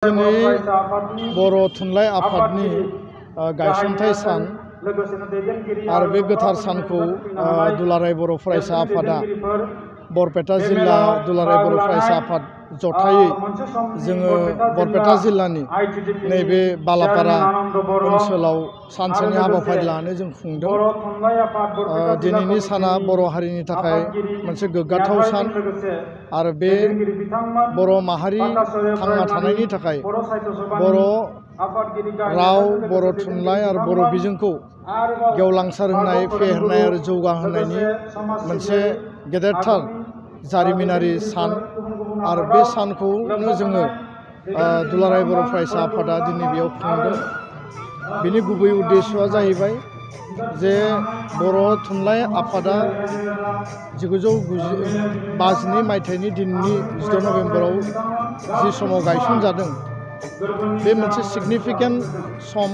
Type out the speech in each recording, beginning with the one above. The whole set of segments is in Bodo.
दिनै बर' थुनलाइ आफादनि गायसनथाय सान आरो बे गोथार सानखौ दुलाराय बर' फरायसा आफादा बरपेटा जिल्ला दुलाराय बर' फरायसा आफाद जथायै जोङो बरपेटा जिल्लानि नैबे बालापारा ओनसोलाव सानसेनि हाबाफारि लानानै जों खुंदों। दिनैनि साना बर' हारिनि थाखाय मोनसे गोग्गाथाव सान आरो बे बर' माहारि थांना थानायनि थाखाय बर' राव, बर' थुनलाइ आरो बर' बिजोंखौ गेवलांसार होनाय, फेहेरनाय आरो जौगाहोनायनि मोनसे गेदेरथार जारिमिनारि सान आरो बे सानखौनो जोङो दुलाराय बर' फरायसा आफादा दिनै बेयाव खुंदों। बिनि गुबै उद्देश्यआ जाहैबाय जे बर' थुनलाइ आफादा 1952 मायथाइनि दिनैनि 16 नभेम्बराव जि समाव गायसनजादों, बे मोनसे सिगनिफिकेन्ट सम।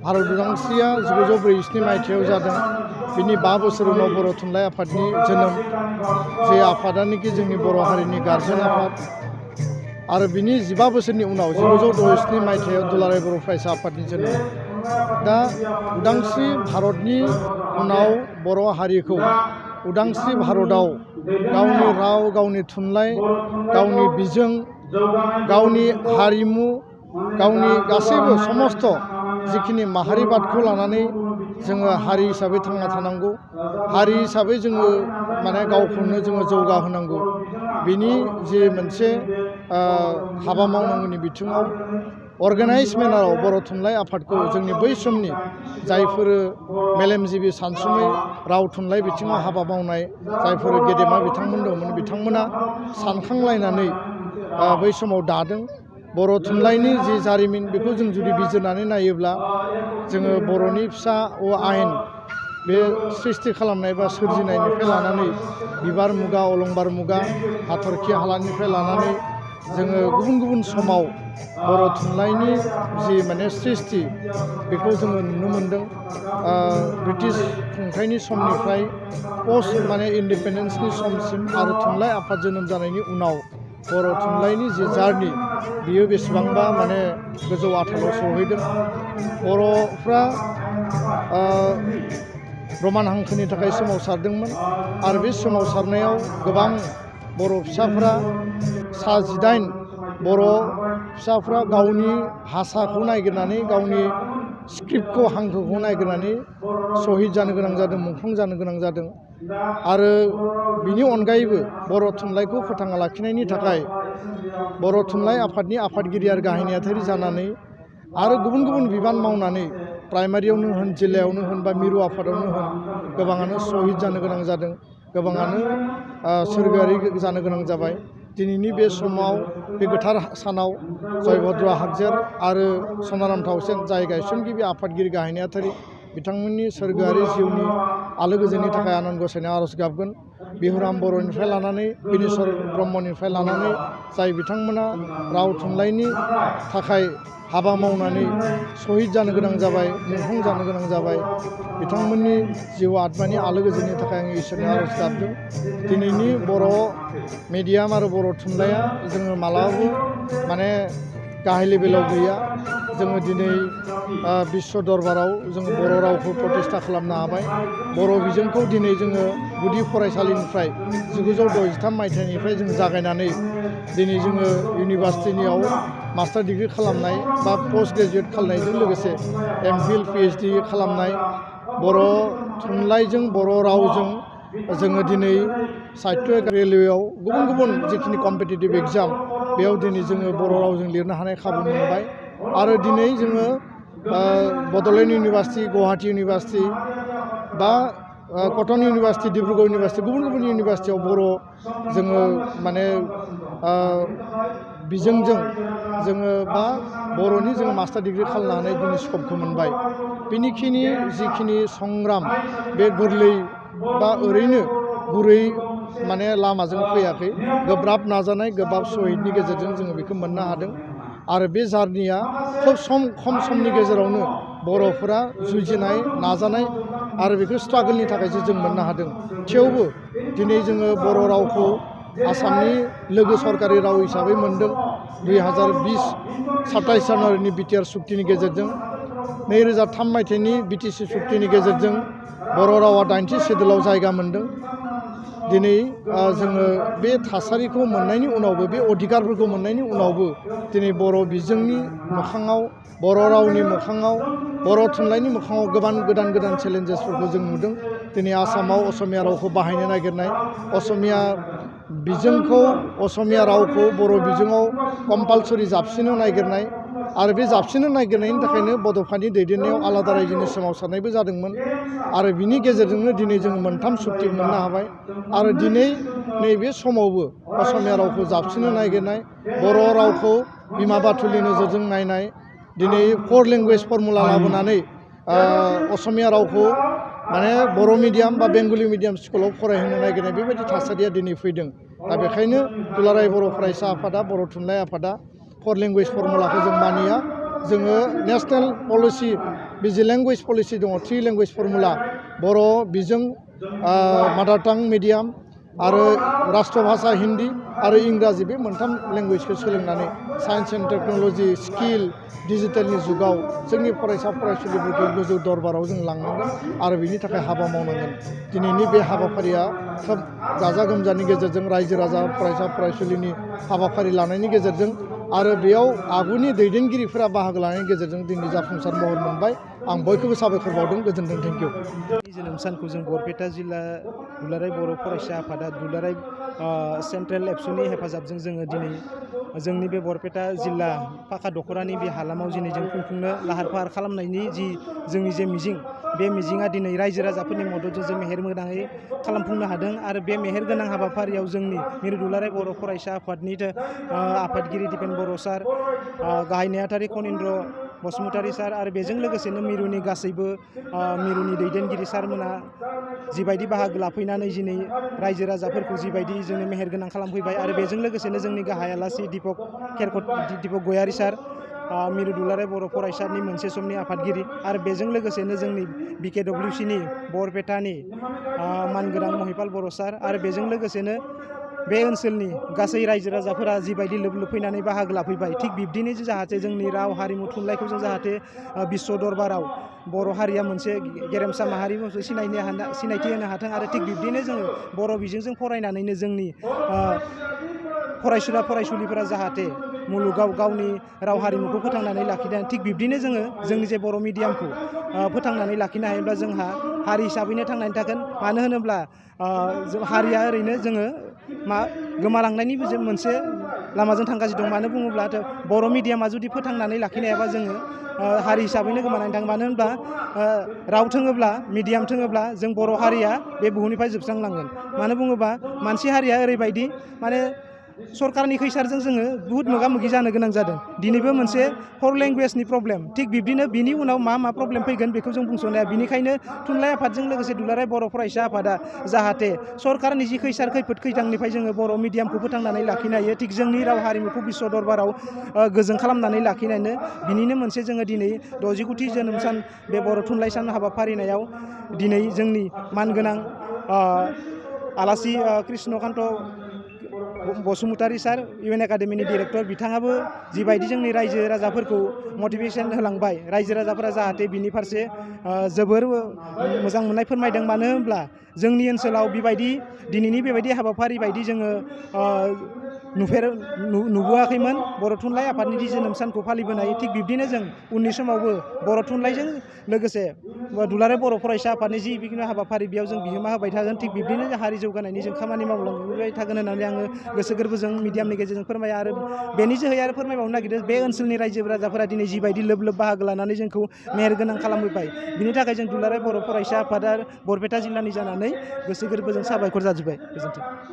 भारत उदांस्रिया 1947 मायथाइयाव जादों। बिनि 5 बोसोर उनाव बर' थुनलाइ आफादनि जोनोम, जे आफादानोखि जोंनि बर' हारिनि गार्जेन आफाद, आरो बिनि 15 बोसोरनि उनाव 1967 मायथाइयाव दुलाराय बर' फरायसा आफादनि जोनोम। दा उदांस्रि भारतनि उनाव बर' हारिखौ उदांस्रि भारतआव गावनि राव, गावनि थुनलाइ, गावनि बिजों, गावनि हारिमु, गावनि गासैबो समस्त जिखिनि माहारिबादखौ लानानै जोङो हारि हिसाबै थांना थानांगौ, हारि हिसाबै जोङो गावखौनो जोङो जौगाहोनांगौ। बिनि जि मोनसे हाबा मावनांगौनि बिथिङाव अर्गेनाइज मेनाराव बर' थुनलाइ आफादखौ जोंनि बै समनि जायफोर मेलेमजिबि सानसुमै राव थुनलाइ बिथिङाव हाबा मावनाय जायफोर गेदेमा बिथांमोन दंमोन, बिथांमोना सानखांलायनानै बै समाव दादों। बर' थुनलाइनि जि जारिमिन बेखौ जों जुदि बिजिरनानै नायोब्ला जोङो बर'नि फिसा आयेन बे सृष्टि खालामनाय बा सोरजिनायनिफ्राय लानानै बिबार मुगा, अलंबार मुगा, हाथरखि हालानिफ्राय लानानै जोङो गुबुन गुबुन समाव बर' थुनलाइनि जि सृष्टि बेखौ जोङो नुनो मोनदों। ब्रिटिश खुंथायनि समनिफ्राय पस्ट इन्डिपेन्डेन्सनि समसिम आरो थुनलाइ आफाद जोनोम जानायनि उनाव बर' थुनलाइनि जि जार्नि बियो बेसेबांबा गोजौ आथालाव सहैदों। बर'फ्रा रमान हांखोनि थाखाय सोमावसारदोंमोन आरो बे सोमावसारनायाव गोबां बर' फिसाफ्रा 18 बर' फिसाफ्रा गावनि भाषाखौ नागिरनानै, गावनि स्क्रिप्टखौ, हांखोखौ नागिरनानै सहिद जानो गोनां जादों, मुंख्लं जानो गोनां जादों। आरो बिनि अनगायैबो बर' थुनलाइखौ फोथांना लाखिनायनि थाखाय बर' थुनलाइ आफादनि आफादगिरि आरो गाहाय नेहाथारि जानानै आरो गुबुन गुबुन बिबान मावनानै प्राइमारियावनो होन, जिल्लायावनो होन बा मिरु आफादावनो होन गोबाङानो सहिद जानो गोनां जादों, गोबाङानो सोरगोआरि जानो गोनां जाबाय। दिनैनि बे समाव बे गोथार सानाव जयभद्र हागजेर आरो सनाराम थाउसेन जाय गायसनगिरि आफादगिरि गाहाय नेहाथारि बिथांमोननि सोरगोआरि जिउनि आलो गोजोननि थाखाय आनान गसाइनाव आर'ज गाबगोन। बिहुराम बर'निफ्राय लानानै बिनेस्वर ब्रह्मनिफ्राय लानानै जाय बिथांमोना राव थुनलाइनि थाखाय हाबा मावनानै सहिद जानो गोनां जाबाय, मुंख्लं जानो गोनां जाबाय, बिथांमोननि जिउ आत्मानि आलो गोजोननि थाखाय आं इसोरनि आर'ज गाबदों। दिनैनि बर' मिडियाम आरो बर' थुनलाइया जोङो मालाबाबो गाहाय लेभेलाव गैया। जोङो दिनै बिश्व दरबाराव जोङो बर' रावखौ प्रतिष्ठा खालामनो हाबाय। बर' बिजोंखौ दिनै जोङो गुदि फरायसालिनिफ्राय 1963 मायथाइनिफ्राय जों जागायनानै दिनै जोङो इउनिभार्सिटिनियाव मास्टार डिग्रि खालामनाय बा पस्ट ग्रेजुवेट खालामनायजों लोगोसे एमफिल पिएइचडि खालामनाय, बर' थुनलाइजों, बर' रावजों जोङो दिनै साहित्य रेलवेआव गुबुन गुबुन जिखिनि कम्पिटिटिभ एग्जाम बेयाव दिनै जोङो बर' रावजों लिरनो हानाय खाबु मोनबाय। आरो दिनै जोङो बड'लेण्ड इउनिभार्सिटि, गुवाहाटि इउनिभार्सिटि बा कटन इउनिभार्सिटि, डिब्रुगड़ इउनिभार्सिटि, गुबुन गुबुन इउनिभार्सिटियाव बर' जोङो बिजोंजों जोङो बा बर'नि जोङो मास्टार डिग्रि खालामनो हानाय दिनै स्कपखौ मोनबाय। बेनिखिनि जिखिनि संग्राम बे गोरलै बा ओरैनो गुरै लामाजों फैयाखै, गोब्राब नाजानाय, गोब्राब सहिदनि गेजेरजों जोङो बेखौ मोननो हादों। आरो बे जार्निया खोब खम समनि गेजेरावनो बर'फोरा जुजिनाय, नाजानाय आरो बेखौ स्ट्रागोलनि थाखायसो जों मोननो हादों। थेवबो दिनै जोङो बर' रावखौ आसामनि लोगो सरकारि राव हिसाबै मोनदों। 2020 27 जानुवारिनि बिटिआर सुक्तिनि गेजेरजों 2003 मायथाइनि बिटिसि सुक्तिनि गेजेरजों बर' रावा 80 सेड्युलाव जायगा मोन्दों। दिनै जोङो बे थासारिखौ मोननायनि उनावबो बे अधिकारफोरखौ मोननायनि उनावबो दिनै बर' बिजोंनि मोखाङाव बर' रावनि मोखाङाव बर' थुनलाइनि मोखाङाव गोदान गोदान चेलेन्जेसफोरखौ जों नुदों। दिनै आसामाव असमिया रावखौ बाहायनो नागिरनाय, असमिया बिजोंखौ असमिया रावखौ बर' बिजोङाव कम्पालसरि जाबसिनो नागिरनाय आरो बे जाबसिनो नागिरनायनि थाखायनो बड'फानि दैदेननायाव आलादा रायजोनि सोमावसारनायबो जादोंमोन आरो बिनि गेजेरजोंनो दिनै जों मोनथाम सुक्ति मोननो हाबाय आरो दिनै नैबे समावबो असमिया रावखौ जाबसिनो नागिरनाय, बर' रावखौ बिमा बाथुलनि नोजोरजों नायनाय, दिनै 4 लेंगुवेज फर्मुला लाबोनानै असमिया रावखौ माने बर' मिडियाम बा बेंगलि मिडियाम स्कुलाव फरायहोनो नागिरनाय बेबायदि थासारिया दिनै फैदों। दा बेखायनो दुलाराय बर' फरायसा आफादा, बर' थुनलाइ आफादा 4 लेंगुवेज फर्मुलाखौ जों मानिया। जोङो नेसनेल पलिसि बिजि लेंगुवेज पलिसि दङ, 3 लेंगुवेज फर्मुला बर' बिजों, मादार टां मिडियाम आरो राष्ट्र भाषा हिन्दी आरो इंराजि बे मोनथाम लेंगुवेजखौ सोलोंनानै साइन्स एन्ड टेक्न'लजि, स्किल, डिजिटेलनि जुगाव जोंनि फरायसा फरायसुलिफोरखौ गोजौ दरबाराव जों लांनांगोन आरो बिनि थाखाय हाबा मावनांगोन। दिनैनि बे हाबाफारिया खोब गाजा गोमजानि गेजेरजों रायजो राजा फरायसा फरायसुलिनि हाबाफारि लानायनि गेजेरजों आरो बेयाव आगुनि दैदेनगिरिफोरा बाहागो लानायनि गेजेरजों दिनै जाफुंसार महर मोनबाय। आं बयखौबो साबायखर बावदों। गोजोन्थों। Thank you. जोनोम सानखौ जों बरपेटा जिल्ला दुलाराय बर' फरायसा आफादा दुलाराय सेन्ट्रेल एबसुनि हेफाजाबजों जोङो दिनै जोंनि बे बरपेटा जिल्ला पाका दख'रानि बे हालामाव दिनै जों खुंफुंनो लाहार फाहार खालामनायनि जोंनि जे मिजिं, बे मिजिङा दिनै रायजो राजाफोरनि मददजों जों मेहेर गोनाङै खालामफुंनो हादों आरो बे मेहेर गोनां हाबाफारियाव जोंनि मिरु दुलाराय बर' फरायसा आफादनि आफादगिरि दिपेन बर' सार, गाहाय नेहाथारि कनिन्द्र बसुमतारी सार आरो बेजों लोगोसेनो मिरुनि गासैबो मिरुनि दैदेनगिरि सारमोना जिबायदि बाहागो लाफैनानै दिनै रायजो राजाफोरखौ जिबायदि जोंनो मेहेर गोनां खालामफैबाय आरो बेजों लोगोसेनो जोंनि गाहाय आलासि दिपक गयारी सार, मिरु दुलाराय बर' फरायसानि मोनसे समनि आफादगिरि आरो बेजों लोगोसेनो जोंनि BKWCनि बरपेटानि मानगोनां महिपाल बर' सार आरो बेजों लोगोसेनो बे ओनसोलनि गासै रायजो राजाफोरा जिबायदि लोब लोब फैनानै बाहागो लाफैबाय, थिग बिब्दिनो जाहाथे जोंनि राव हारिमु थुनलाइखौ जों जाहाथे बिश्व दरबाराव बर' हारिया मोनसे गेरेमसा माहारि सिनायथि होनो हाथों आरो थिग बिब्दिनो जोङो बर' बिजोंजों फरायनानैनो जोंनि फरायसुलिफोरा जाहाथे मुलुगाव गावनि राव हारिमुखौ फोथांनानै लाखिदों, थिग बिब्दिनो जोङो जोंनि जे बर' मिडियामखौ फोथांनानै लाखिनो हायोब्ला जोंहा हारि हिसाबैनो थांनानै थागोन। मानो होनोब्ला हारिया ओरैनो जोङो गोमालांनायनि मोनसे लामाजों थांगासिनो दं। मानो बुङोब्ला बर' मिडियामा जुदि फोथांनानै लाखिनो हायाबा जोङो हारि हिसाबैनो गोमानानै थाङो। मानो होनब्ला राव थोङोब्ला, मिडियाम थोङोब्ला जों बर' हारिया बे बुहुमनिफ्राय जोबस्रांलांगोन। मानो बुङोब्ला मानसि हारिया ओरैबायदि माने सरकारनि खैसारजों जोङो बुहुत मोगा मोगि जानो गोनां जादों। दिनैबो मोनसे 4 लेंगुवेजनि प्रब्लेम, थिग बिब्दिनो बिनि उनाव मा प्रब्लेम फैगोन बेखौ जों बुंस'नो हाया। बिनिखायनो थुनलाइ आफादजों लोगोसे दुलाराय बर' फरायसा आफादा जाहाथे सरकारनि जि खैसार खैफोद खैदांनिफ्राय जोङो बर' मिडियामखौ फोथांनानै लाखिनो हायो, थिग जोंनि राव हारिमुखौ बिश्व दरबाराव गोजों खालामनानै लाखिनायनो बिनिनो मोनसे जोङो दिनै 60थि जोनोम सान बे बर' थुनलाइ सान हाबाफारिनायाव दिनै जोंनि मानगोनां आलासि कृष्णकान्त बसुमतारी सार, UN एकाडेमिनि डिरेक्टर, बिथाङाबो जिबायदि जोंनि रायजो राजाफोरखौ मटिभेसन होलांबाय, रायजो राजाफोरा जाहाथे बिनि फारसे जोबोर मोजां मोननाय फोरमायदों। मानो होनब्ला जोंनि ओनसोलाव दिनैनि बेबायदि हाबाफारि बायदि जोङो नुबोआखैमोन बर' थुनलाइ आफादनि जोनोम सानखौ फालिबोनाय। थिग बिब्दिनो जों उननि समावबो बर' थुनलाइजों लोगोसे दुलाराय बर' फरायसा आफादनि जिखिनि हाबाफारि बेयाव जों बिहोमा होबाय थागोन। थिग बिब्दिनो हारि जौगानायनि जों खामानि मावलांबाय थागोन होननानै आङो गोसो गोरबोजों मिडियामनि गेजेरजों फोरमायो आरो बेनि जोहै आरो फोरमायबावनो नागिरदों बे ओनसोलनि रायजो राजाफोरा दिनै जिबायदि लोब लोब बाहागो लानानै जोंखौ मेहेर गोनां खालामबोबाय, बिनि थाखाय जों दुलाराय बर' फरायसा आफादा बरपेटा जिल्लानि जानानै गोसो गोरबोजों साबायखर जाजोब्बाय। गोजोन्थों।